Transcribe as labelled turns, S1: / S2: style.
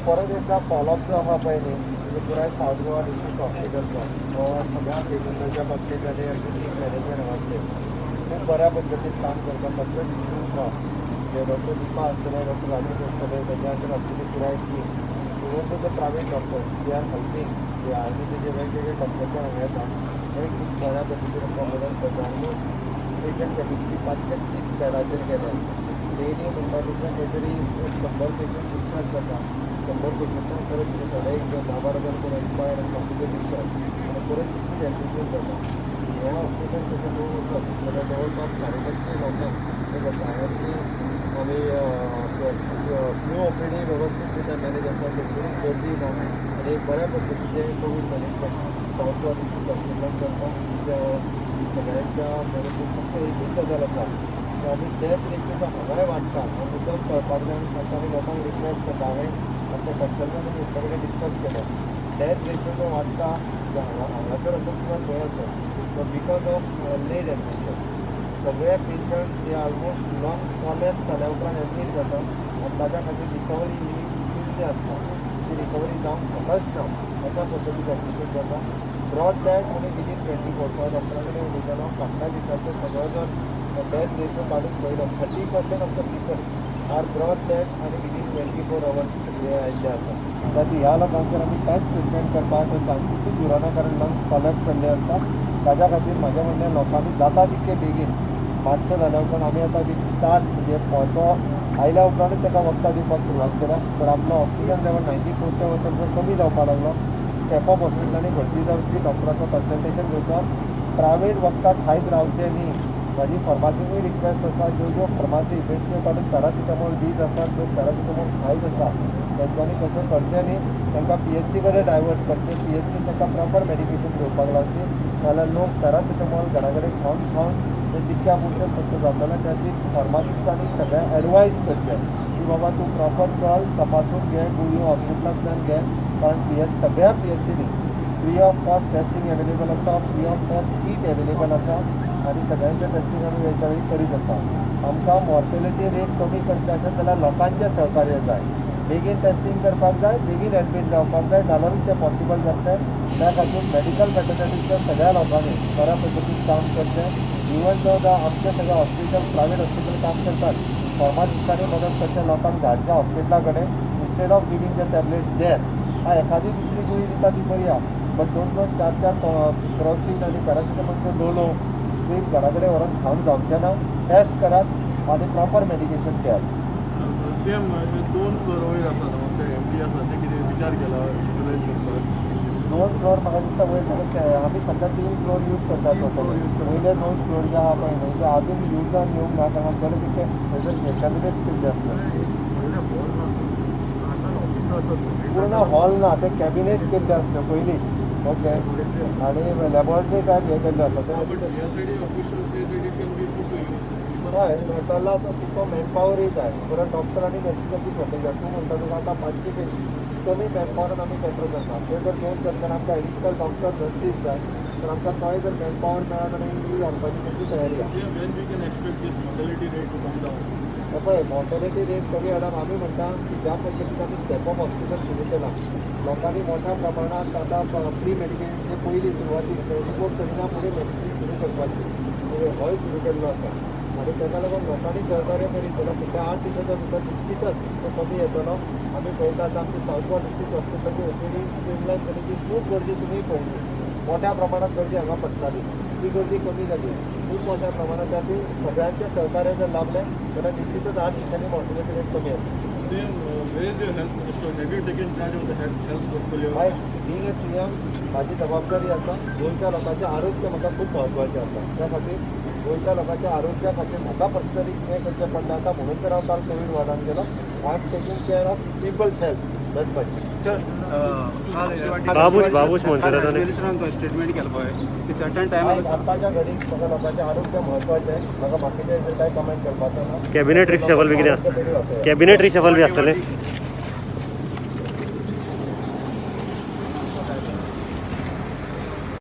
S1: परत एकदा फॉलोअप जो आसा पळय न्ही, म्हणजे पुराय सावथ गोवा डिस्ट्रिक्ट हॉस्पिटलचो, हो सगळ्या पेशंटाच्या बाबतीत आनी एवरीथींग मॅनेजमेंट बाबतीत खूब बऱ्या पद्दतीन काम करता. कसलेच इश्यूज ना. जे डॉक्टर दीपा आसतले, डॉक्टर राजेश आसतले, ताच्या अंडर आसतली पुराय team, even though the private doctors, they are helping. जे आर्मीचे जे वेगवेगळे डॉक्टर पण हांगा येता, ते खूब बऱ्या पद्दतीन आमकां मदत करता. ऑलमोस्ट पेशंट कॅपेसिटी 530 बेडाचेर गेल्या. डेली म्हणटा तितले खंय तरी 100 पेशंट डिस्चार्ज जाता. 100 पेशंटांक परत कितें थोडे एक 10-12 जाण कोण एक्सपायर्ड आनी बाकीचे डिस्चार्ज आनी परत तितलीच एडमिशन जाता. हें हॉस्पिटल तशें पळोवंक वचत जाल्यार जवळपास 550 लोकांक हें जाता. हांगासली आमी फ्लू ओपीडी वेवस्थीत रित्या मॅनेज आसा. थंयसरूय गर्दी ना आनी एक बऱ्या पद्दतीचें Covid management south Goa district हॉस्पिटलान करता. सगळ्यांच्या मदतीन फक्त एकूच गजाल आसा की आमी डेथ रेशो जो हांगाय वाडटा, हांव मुद्दम कळपाक जाय आनी सांगता, आमी लोकांक रिक्वेस्ट करता. हांवें आमच्या कन्सल्टंट आनी हेंच्या कडेन डिस्कस केलें, डेथ रेशो जो वाडटा हांगासर आसूं किंवा थंय आसूं, तो because of late admission. सगळे पेशंट हे ऑलमोस्ट लंग्स कॉलॅप्स जाल्या उपरांत एडमीट जाता आनी ताच्या खातीर रिकवरी ही शून्य आसता. ती रिकवरी जावंक शकच ना अशा पद्दतीन एडमिशन जाता. ब्रॉड डेड आनी विदीन 24, हांव डॉक्टरा कडेन उलयतालो, फाटल्या दिसाचो सगळो जर डेथ रेशो काडून पळयलो, 30% of the people are brought dead आनी विदीन 24 अवर्स हे आयिल्ले आसा. त्या ह्या लोकांचेर आमी कांयच ट्रिटमेंट करपाक चान्सीसूच उरना, कारण लंग्स कॉलॅप्स जाल्ले आसता. ताज्या खातीर म्हाजें म्हणणें, लोकांनी जाता तितके बेगीन मातशें जाल्या उपरांत आमी आतां वील स्टार्ट, म्हणजे तो आयल्या उपरांतूच ताका वखदां दिवपाक सुरवात केल्या. पण आपलो ऑक्सिजन लेवल 94च्या वचत जर कमी जावपाक लागलो, स्टेप अप हॉस्पिटलांनी भरती जावची, डॉक्टराचो कन्सल्टेशन घेवचो, प्रायवेट वखदां खायत रावचें न्ही. म्हाजी फार्मासीकूय रिक्वेस्ट आसा, ज्यो ज्यो फार्मासी बेश्ट्यो काडून पॅरासिटामॉल दीत आसात, लोक पॅरासिटामॉल खायत आसा, तेंच्यांनी तशें करचें न्ही. तांकां पीएचसी कडेन डायवर्ट करचें, पीएचसी तांकां प्रॉपर मेडिकेशन घेवपाक लावचें. नाजाल्यार लोक पॅरासिटामॉल घरा कडेन खावन खावन ते तितक्या पुरतें तशें जातलें. त्या फार्मासिस्टांनी सगळें एडवायज करचें की बाबा तूं प्रॉपर चल, तपासून घे, गुळयो हॉस्पिटलांतल्यान घे, कारण सगळ्या पीएचसीनी free of cost testing available आसा, free of cost kit available आसा आनी सगळ्यांचें टेस्टींग आमी वेळच्या वेळी करीत आसा. आमकां मॉर्टेलिटी रेट कमी करचें आसत जाल्यार लोकांचें सहकार्य जाय. बेगीन टेस्टींग करपाक जाय, बेगीन एडमीट जावपाक जाय, जाल्यारूच तें पॉसिबल जातलें. त्या खातीर मेडिकल फ्रेटर्निटीच्या सगळ्या लोकांनी बऱ्या पद्दतीन काम करचें. इवन दो आमचे सगळे हॉस्पिटल प्रायवेट हॉस्पिटल काम करतात, फार्मासिस्टांनी मदत करचें, लोकांक धाडचें हॉस्पिटला कडेन instead of giving the tablets there. हा, एखादी दुसरी गुळी दिता ती बरी आहा, बट दोन दोन चार चार क्रोसीन आनी पॅरासिटामॉलच्यो डोलो स्ट्रीप घरा कडेन व्हरोन खावन जावचें ना. टेस्ट करात आनी प्रॉपर मेडिकेशन घेयात.
S2: सीएम, दोन फ्लोर वयर आसा न्हू, ते एमटी आसा, ते कितें विचार केला युटिलायज करपाक?
S1: दोन फ्लोर म्हाका दिसता वयर म्हाका आमी सद्या तीन फ्लोर यूज करतात. टोटली वयले दोन फ्लोर जे आहा पळय न्हय, ते अजून युजान येवंक ना, कारण आमचे कडेन तितके थंयसर कॅबिनेट्स केल्ले आसले.
S2: व्हडलें हॉल ना, ऑफिसां आसात.
S1: पूर्ण हॉल ना, ते कॅबिनेट्स केल्ले आसले पयलीं, ओके, आनी लॅबोरेटरी टायप हे केल्ले आसा ते.
S2: But CSID official says it can be put to use.
S1: हय, मेळटलो आतां तुका मॅनपावरूय जाय, परत डॉक्टर आनी नर्सीसाची शॉर्टेज आसा. तूं म्हणटा तुका आतां 500 कमी मॅनपावरान आमी कंट्रोल करता. ते जर दोन करतना आमकां एडिशनल डॉक्टर नर्सीस जाय, तर आमकां थंय जर मॅनपावर मेळत जाल्यार यूज हाडपाची तेंची तयारी आसा.
S2: When we can expect this mortality rate to come down?
S1: हे पळय, मॉर्टेलिटी रेट कमी हाडप, आमी म्हणटा की ज्या पद्दतीन आमी स्टेप अप हॉस्पिटल सुरू केलां, लोकांनी मोठ्या प्रमाणात आतां प्री मेडिकेशन जे पयलीं सुरवातीक रिपोर्ट करिना फुडें मेडिसीन सुरू करपाची होय सुरू केल्लो आसा आनी ताका लागून लोकांनी सहकार्य करीत जाल्यार फुडल्या 8 दिसाच्या भितर निश्चितच तो कमी येतलो. आमी पळयता, आतां आमची सावथ गोवा डिस्ट्रिक्ट हॉस्पिटलाची ओपीडी स्ट्रीमलायन जाली की खूब गर्दी तुमी पळयली, मोठ्या प्रमाणात गर्दी हांगा पडटाली, ती गर्दी कमी जाली खूब मोठ्या प्रमाणात. त्या सगळ्यांचें सहकार्य जर लाभलें जाल्यार निश्चितच 8 दिसांनी मॉर्टेलिटी रेट कमी येतली.
S2: CM, where is your health minister? Have you taken charge of the health portfolio?
S1: By being a CM म्हाजी जबाबदारी आसा. गोंयच्या लोकांचें आरोग्य म्हाका खूब म्हत्वाचें आसा. त्या खातीर गोंयच्या लोकांच्या आरोग्या खातीर म्हाका पर्सनली कितें करचें पडटा आतां, म्हणून तर हांव काल कोवीड वॉर्डान गेलो. I am taking care of people's health, that much.
S3: Babush, Babush मोन्सेरातान
S4: स्टेटमेंट केलं पळय की सर्टन टायम
S1: आतांच्या घडीक म्हाका लोकांचें आरोग्य म्हत्वाचें. म्हाका बाकीचे हेजेर कांय कमेंट करपाचो ना.
S3: कॅबिनेट रिशफल बी कितें आसता?
S1: आरोग्य तरी वाचोवया.
S3: कॅबिनेट रिशफल बी आसतलें?